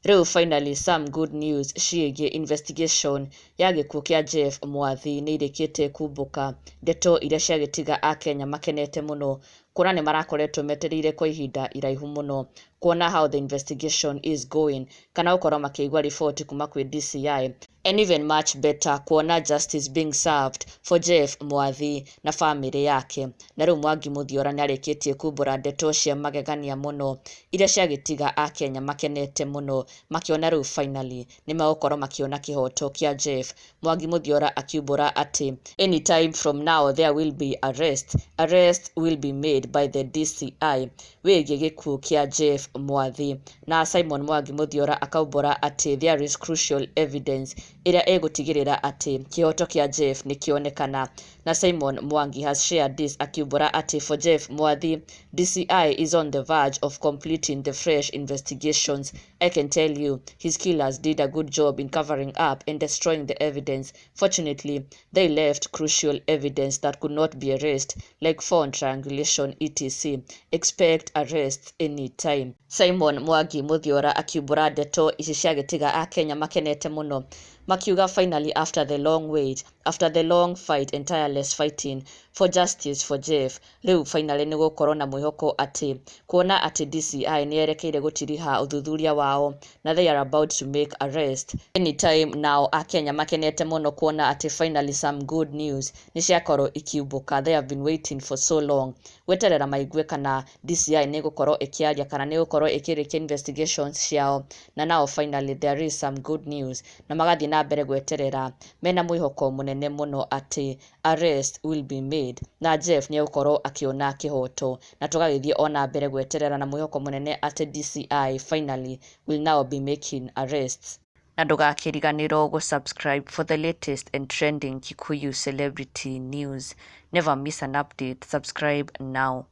Rĩu finally some good news ciĩgiĩ investigation ya gĩkuũ kĩa Jeff Mwathi nĩ irĩkĩtie kumbũka. Ndeto iria ciagĩtiga akenya makenete mũno, kuona nĩ marakoretwo metereire kwa ihinda iraihu mũno kuona how the investigation is going, kana gũkorwo makĩigua riboti kuma kwĩ DCI, and even much better kuona justice being served for Jeff Mwathi na famĩlĩ yake. Na rĩu Mwangi Mũthiora nĩ arĩkĩtie kumbũra ndeto cia magegania mũno iria ciagĩtiga akenya makenete mũno, makĩona rĩu finally nĩ megũkorwo makĩona kĩhoto kĩa Jeff. Mwangi Mũthiora akiumbũra atĩ anytime from now there will be arrest. Arrest will be made by the DCI wĩgiĩ gĩkuũ kĩa Jeff Mwathi. Na Simon Mwangi Mũthiora akaumbũra atĩ there is crucial evidence ĩrĩa ĩgũtigĩrĩra atĩ kĩhoto kĩa Jeff nĩ kĩonekana. Na Simon Mwangi has shared this, akiumbũra atĩ for Jeff Mwathi, DCI is on the verge of completing the fresh investigations. I can tell you his killers did a good job in covering up and destroying the evidence. Fortunately, they left crucial evidence that could not be erased, like phone triangulation, etc. Expect arrests anytime. Simon Mwangi Mũthiora akiumbũra ndeto ici ciagĩtiga akenya makenete mũno, makiuga finally, after the long wait, after the long fight and tireless fighting for justice for Jeff, rĩu finally nĩ gũkorwo na mwĩhoko atĩ kuona atĩ DCI nĩ yerekeire gũtiriha ũthuthuria wao na they are about to make arrest anytime now. Akenya makenete mũno kuona atĩ finally some good news nĩ ciakorwo ikiumbũka. They have been waiting for so long gweterera maigue kana DCI nĩ ĩgũkorwo ĩkĩaria kana nĩ ĩgũkorwo ĩkĩrĩkia investigations ciao, na now finally there is some good news, na magathiĩ na mbere gweterera mena mwĩhoko mũnene mũno atĩ arrest will be made na Jeff nĩ egũkorwo akĩona kĩhoto. Na tũgagĩthiĩ ona mbere gweterera na mwĩhoko mũnene atĩ DCI finally will now be making arrests. Na ndũgakĩriganĩrwo gũ-subscribe for the latest and trending Kikuyu celebrity news. Never miss an update. Subscribe now.